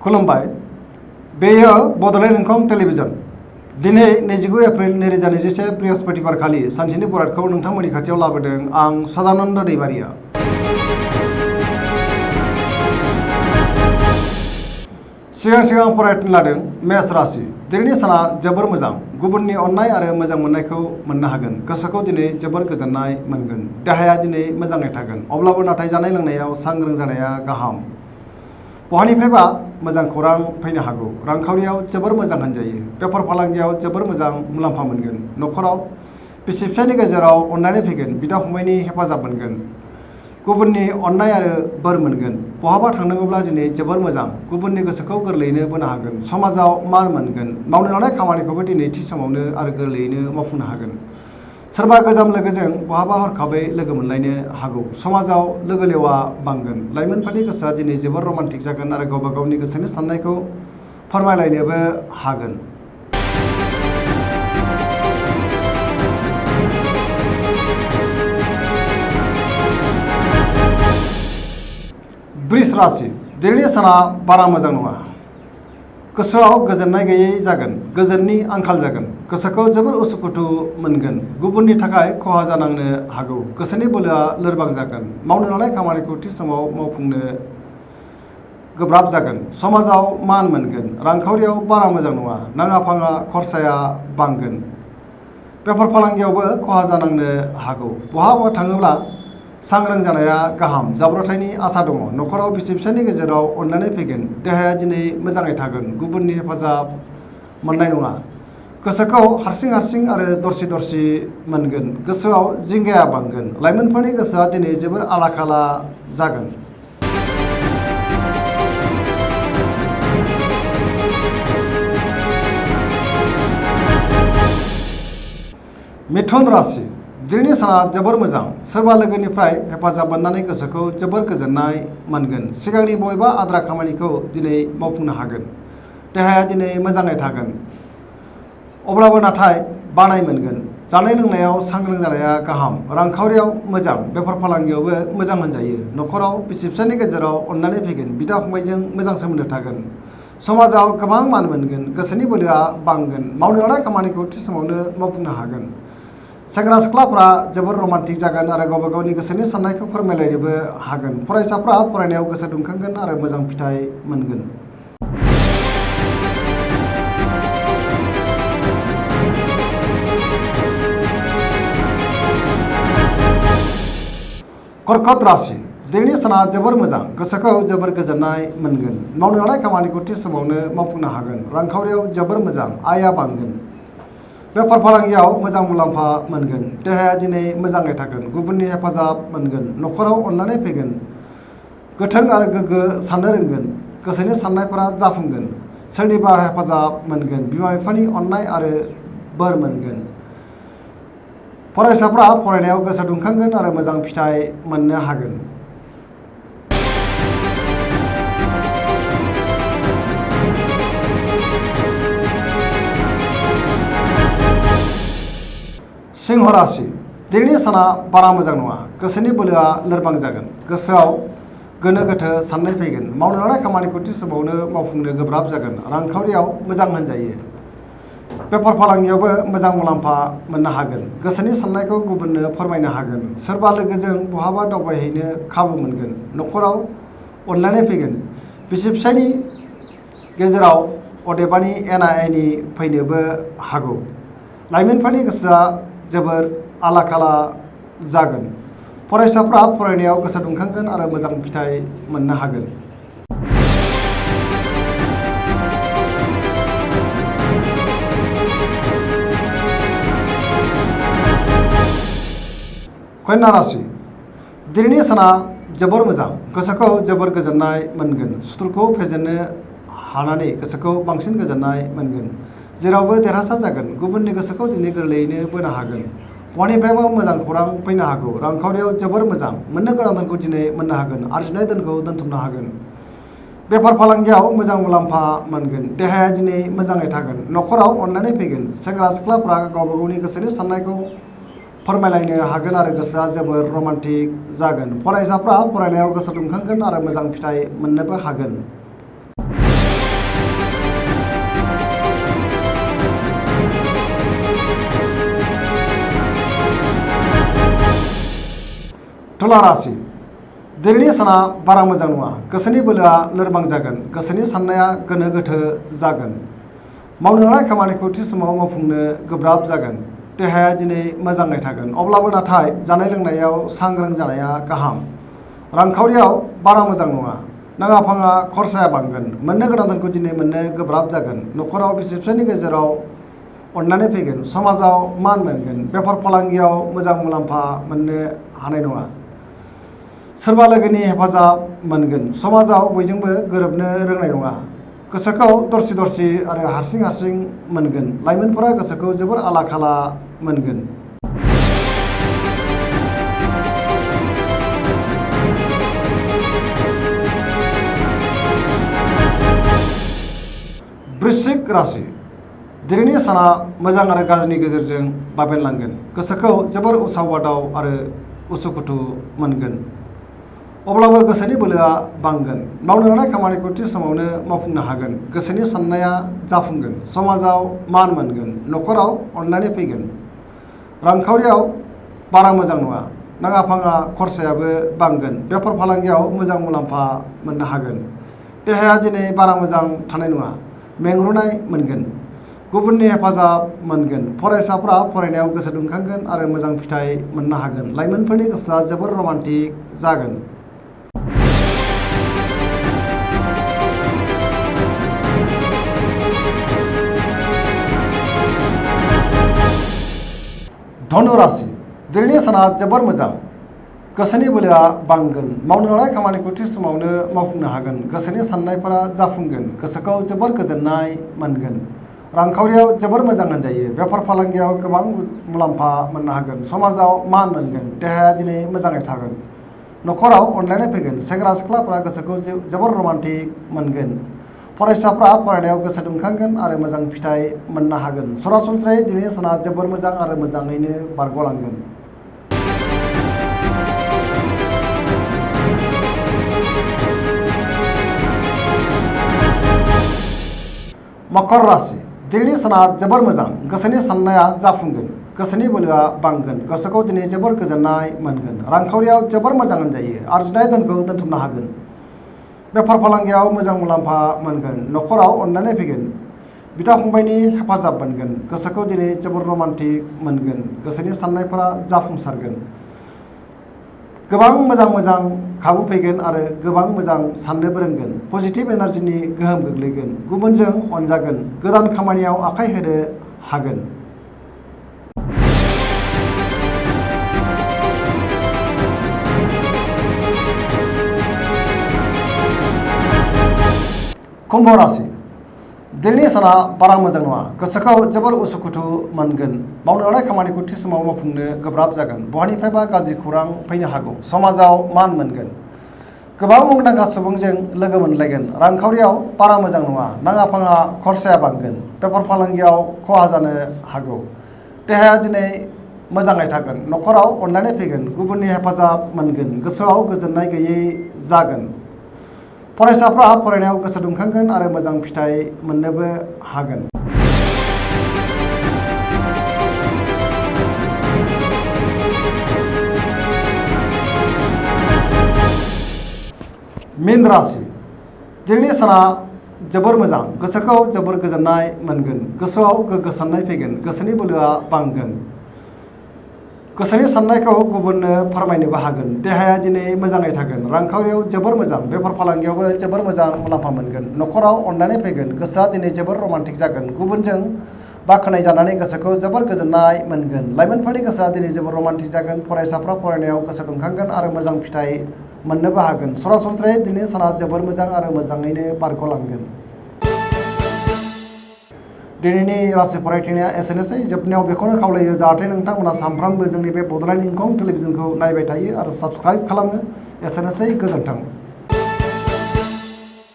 खुलुमबाय बेयो बड'लेण्ड इंखं टेलिभिजन दिनै 29 एप्रिल 2021 बृहस्पतिबार खालि सानसेनि बरादखौ नोंथांमोननि खाथियाव लाबोदों आं सदानन्द दैबारिया। सिगां फरायनो लादों मेष राशि। दिनैनि साना जोबोर मोजां। गुबुननि अननाय आरो मोजां मोननायखौ मोननो हागोन। गोसोखौ दिनै जोबोर गोजोननाय मोनगोन। देहाया दिनै मोजाङै थागोन। अब्लाबो नाथाय जानाय लोंनायाव सांग्रां जानाया गाहाम। बहानिफ्रायबा मोजां खौरां फैनो हागौ। रांखावरियाव जोबोर मोजां होनजायो। बेफार फालांगियाव जोबोर मोजां मुलाम्फा मोनगोन। न'खराव बिसि फिसायनि गेजेराव अननानै फैगोन। बिदा फंबायनि हेफाजाब मोनगोन। गुबुननि अननाय आरो बोर मोनगोन। बहाबा थांनांगौब्ला दिनै जोबोर मोजां। गुबुननि गोसोखौ गोरलैयैनो बोनो हागोन। समाजाव मान मोनगोन। मावनो लानाय खामानिखौबो दिनै थि समावनो आरो गोरलैयैनो मावफुंनो हागोन। सोरबा गोजाम लोगोजों बहाबा हरखाबै लोगो मोनलायनो हागौ। समाजाव लोगो लेवा बांगोन। लाइमोनफोरनि गोसोआ दिनै जोबोर रमान्टिक जागोन आरो गावबा गावनि गोसोनि साननायखौ फोरमायलायनोबो हागोन। वृष राशि। दिनैनि साना बारा मोजां नङा। गोसोआव गोजोननाय गैयै जागोन। गोजोननि आंखाल जागोन। गोसोखौ जोबोर उसुखुथु मोनगोन। गुबुननि थाखाय खहा जानांनो हागौ। गोसोनि बोलोआ लोरबां जागोन। मावनो लानाय खामानिखौ थि समाव मावफुंनो गोब्राब जागोन। समाजाव मान मोनगोन। रांखावरियाव बारा मोजां नङा। नाङा फाङा खरसाया बांगोन। बेफार फालांगियावबो खहा जानांनो हागौ। बहाबा थाङोब्ला सांग्रां जानाया गाहाम। जाब्रबथायनि आसा दङ। न'खराव बिसि फिसायनि गेजेराव अननानै फैगोन। देहाया दिनै मोजाङै थागोन। गुबुननि हेफाजाब मोननाय नङा। गोसोखौ हारसिं आरो दरसि मोनगोन। गोसोआव जिंगाया बांगोन। लाइमोनफोरनि गोसोआ दिनै जोबोर आला खाला जागोन। मिथुन राशि। दिनैनि साना जोबोर मोजां। सोरबा लोगोनिफ्राय हेफाजाब मोननानै गोसोखौ जोबोर गोजोननाय मोनगोन। सिगांनि बबेबा आद्रा खामानिखौ दिनै मावफुंनो हागोन। देहाया दिनै मोजाङै थागोन। अब्लाबो नाथाय बानाय मोनगोन। जानाय लोंनायाव सांग्रां जानाया गाहाम। रांखावरियाव मोजां। बेफार फालांगियावबो मोजां होनजायो। न'खराव बिसि फिसायनि गेजेराव अननानै फैगोन। बिदा फंबायजों मोजां सोमोन्दो थागोन। समाजाव गोबां मान मोनगोन। गोसोनि बोलोआ बांगोन। मावनो लानाय खामानिखौ थि समावनो मावफुंनो हागोन। सेंग्रा सिख्लाफ्रा जोबोर रमान्टिक जागोन आरो गावबा गावनि गोसोनि साननायखौ फोरमायलायनोबो हागोन। फरायसाफ्रा फरायनायाव गोसो दुंखांगोन आरो मोजां फिथाइ मोनगोन। कर्कट राशि। दिनैनि साना जोबोर मोजां। गोसोखौ जोबोर गोजोननाय मोनगोन। मावनो लानाय खामानिखौ थि समावनो मावफुंनो हागोन। रांखावरियाव जोबोर मोजां। आयआ बांगोन। बेफार फालांगियाव मोजां मुलाम्फा मोनगोन। देहाया दिनै मोजाङै थागोन। गुबुननि हेफाजाब मोनगोन। न'खराव अननानै फैगोन। गोथों आरो गोग्गो साननो रोंगोन। गोसोनि साननायफोरा जाफुंगोन। सोरनिबा हेफाजाब मोनगोन। बिमा बिफानि अननाय आरो बोर मोनगोन। फरायसाफ्रा फरायनायाव गोसो दुंखांगोन आरो मोजां फिथाइ मोननो हागोन। सिंह राशि। दिनैनि साना बारा मोजां नङा। गोसोनि बोलोआ लोरबां जागोन। गोसोआव गोनो गोथो साननाय फैगोन। मावनो लानाय खामानिखौ थि समावनो मावफुंनो गोब्राब जागोन। रांखावरियाव मोजां होनजायो। बेफार फालांगियावबो मोजां मुलाम्फा मोननो हागोन। गोसोनि साननायखौ गुबुननो फोरमायनो हागोन। सोरबा लोगोजों बहाबा दावबायहैनो खाबु मोनगोन। न'खराव अनलायनाय फैगोन। बिसि फिसायनि गेजेराव अदेबानि एना एनि फैनोबो हागौ। लाइमोनफोरनि गोसोआ जोबोर आला खाला जागोन। फरायसाफ्रा फरायनायाव गोसो दुंखांगोन आरो मोजां फिथाइ मोननो हागोन। कन्या राशि। दिनैनि साना जोबोर मोजां। गोसोखौ जोबोर गोजोननाय मोनगोन। सुथुरखौ फेजेननो हानानै गोसोखौ बांसिन गोजोननाय मोनगोन। जेरावबो देरहासार जागोन। गुबुननि गोसोखौ दिनै गोरलैयैनो बोनो हागोन। बहानिफ्रायबो मोजां खौरां फैनो हागौ। रांखावरियाव जोबोर मोजां। मोननो गोनां धोनखौ दिनै मोननो हागोन। आरजिनाय धोनखौ दोनथुमनो हागोन। बेफार फालांगियाव मोजां मुलाम्फा मोनगोन। देहाया दिनै मोजाङै थागोन। न'खराव अननानै फैगोन। सेंग्रा सिख्लाफ्रा गावबा गावनि गोसोनि साननायखौ फोरमायलायनो हागोन आरो गोसोआ जोबोर रमान्टिक जागोन। फरायसाफ्रा फरायनायाव गोसो दुंखांगोन आरो मोजां फिथाइ मोननोबो हागोन। तुला राशि दिनैनि साना बारा मोजां नङा। गोसोनि बोलोआ लोरबां जागोन। गोसोनि साननाया गोनो गोथो जागोन। मावनो लानाय खामानिखौ थि समाव मावफुंनो गोब्राब जागोन। देहाया दिनै मोजाङै थागोन। अब्लाबो नाथाय जानाय लोंनायाव सांग्रां जानाया गाहाम। रांखावरियाव बारा मोजां नङा। नाङा फाङा खरसाया बांगोन। मोननो गोनां धोनखौ दिनै मोननो गोब्राब जागोन। न'खराव बिसि फिसायनि गेजेराव अननानै फैगोन। समाजाव मान मोनगोन। बेफार फालांगियाव मोजां मुलाम्फा मोननो हानाय नङा। सोरबा लोगोनि हेफाजाब मोनगोन। समाजाव बयजोंबो गोरोबनो रोंनाय नङा। गोसोखौ दरसि दरसि आरो हारसिं हारसिं मोनगोन। लाइमोनफोरा गोसोखौ जोबोर आला खाला मोनगोन। वृश्चिक राशि दिनैनि साना मोजां आरो गाज्रिनि गेजेरजों बाबेनलांगोन। गोसोखौ जोबोर उसाव बादाव आरो उसुखुथु मोनगोन। अब्लाबो गोसोनि बोलोआ बांगोन। मावनो लानाय खामानिखौ थि समावनो मावफुंनो हागोन। गोसोनि साननाया जाफुंगोन। समाजाव मान मोनगोन। न'खराव अननानै फैगोन। रांखावरियाव बारा मोजां नङा। नाङा फाङा खरसायाबो बांगोन। बेफार फालांगियाव मोजां मुलाम्फा मोननो हागोन। देहाया दिनै बारा मोजां थानाय नङा। मेंरुनाय मोनगोन। गुबुननि हेफाजाब मोनगोन। फरायसाफ्रा फरायनायाव गोसो दुंखांगोन आरो मोजां फिथाइ मोननो हागोन। लाइमोनफोरनि गोसोआ जोबोर रमान्टिक जागोन। धनु राशि दिनैनि साना जोबोर मोजां। गोसोनि बोलोआ बांगोन। मावनो लानाय खामानिखौ थि समावनो मावफुंनो हागोन। गोसोनि साननायफोरा जाफुंगोन। गोसोखौ जोबोर गोजोननाय मोनगोन। रांखावरियाव जोबोर मोजां होनजायो। बेफार फालांगियाव गोबां मुलाम्फा मोननो हागोन। समाजाव मान मोनगोन। देहाया दिनै मोजाङै थागोन। न'खराव अनलायनाय फैगोन। सेंग्रा सिख्लाफ्रा गोसोखौ जोबोर रमान्टिक मोनगोन। फरायसाफ्रा फरायनायाव गोसो दुंखांगोन आरो मोजां फिथाइ मोननो हागोन। सरासनस्रायै दिनैनि साना जोबोर मोजां आरो मोजाङैनो बारग'लांगोन। मकर राशि दिनैनि साना जोबोर मोजां। गोसोनि साननाया जाफुंगोन। गोसोनि बोलोआ बांगोन। गोसोखौ दिनै जोबोर गोजोननाय मोनगोन। रांखावरियाव जोबोर मोजां होनजायो। आरजिनाय धोनखौ दोनथुमनो हागोन। बेफार फालांगियाव मोजां मुलाम्फा मोनगोन। न'खराव अननानै फैगोन। बिदा फंबायनि हेफाजाब मोनगोन। गोसोखौ दिनै जोबोर रमान्टिक मोनगोन। गोसोनि साननायफोरा जाफुंसारगोन। गोबां मोजां मोजां खाबु फैगोन आरो गोबां मोजां साननोबो रोंगोन। पजिटिभ एनार्जिनि गोहोम गोग्लैगोन। गुबुनजों अनजागोन। गोदान खामानियाव आखाइ होनो हागोन। कुम्भ राशि दिनैनि साना बारा मोजां नङा। गोसोखौ जोबोर उसुखुथु मोनगोन। मावनो लानाय खामानिखौ थि समाव मावफुंनो गोब्राब जागोन। बहानिफ्रायबा गाज्रि खौरां फैनो हागौ। समाजाव मान मोनगोन। गोबां मुंदांखा सुबुंजों लोगो मोनलायगोन। रांखावरियाव बारा मोजां नङा। नाङा फाङा खरसाया बांगोन। बेफार फालांगियाव खहा जानो हागौ। देहाया दिनै मोजाङै थागोन। न'खराव अनलायनाय फैगोन। गुबुननि हेफाजाब मोनगोन। गोसोआव गोजोननाय गैयै जागोन। फरायसाफ्रा फरायनायाव गोसो दुंखांगोन आरो मोजां फिथाइ मोननोबो हागोन। मीन राशि दिनैनि साना जोबोर मोजां। गोसोखौ जोबोर गोजोननाय मोनगोन। गोसोआव गोग्गो साननाय फैगोन। गोसोनि बोलोआ बांगोन। गोसोनि साननायखौ गुबुननो फोरमायनोबो हागोन। देहाया दिनै मोजाङै थागोन। रांखावरियाव जोबोर मोजां। बेफार फालांगियावबो जोबोर मोजां मुलाम्फा मोनगोन। न'खराव अननानै फैगोन। गोसोआ दिनै जोबोर रमान्टिक जागोन। गुबुनजों बाख्नाय जानानै गोसोखौ जोबोर गोजोननाय मोनगोन। लाइमोनफोरनि गोसोआ दिनै जोबोर रमान्टिक जागोन। फरायसाफ्रा फरायनायाव गोसो दुंखांगोन आरो मोजां फिथाइ मोननोबो हागोन। सरासनस्रायै दिनैनि साना जोबोर मोजां आरो मोजाङैनो बारग'लांगोन। दिनैनि राशि फरायथिनाया एसेनोसै। जोबनायाव बेखौनो खावलायो जाहाथे नोंथांमोना सानफ्रामबो जोंनि बे बड'लेण्ड इंखं टेलिभिजनखौ नायबाय थायो आरो साबस्क्राइब खालामो। एसेनोसै। गोजोन्थों।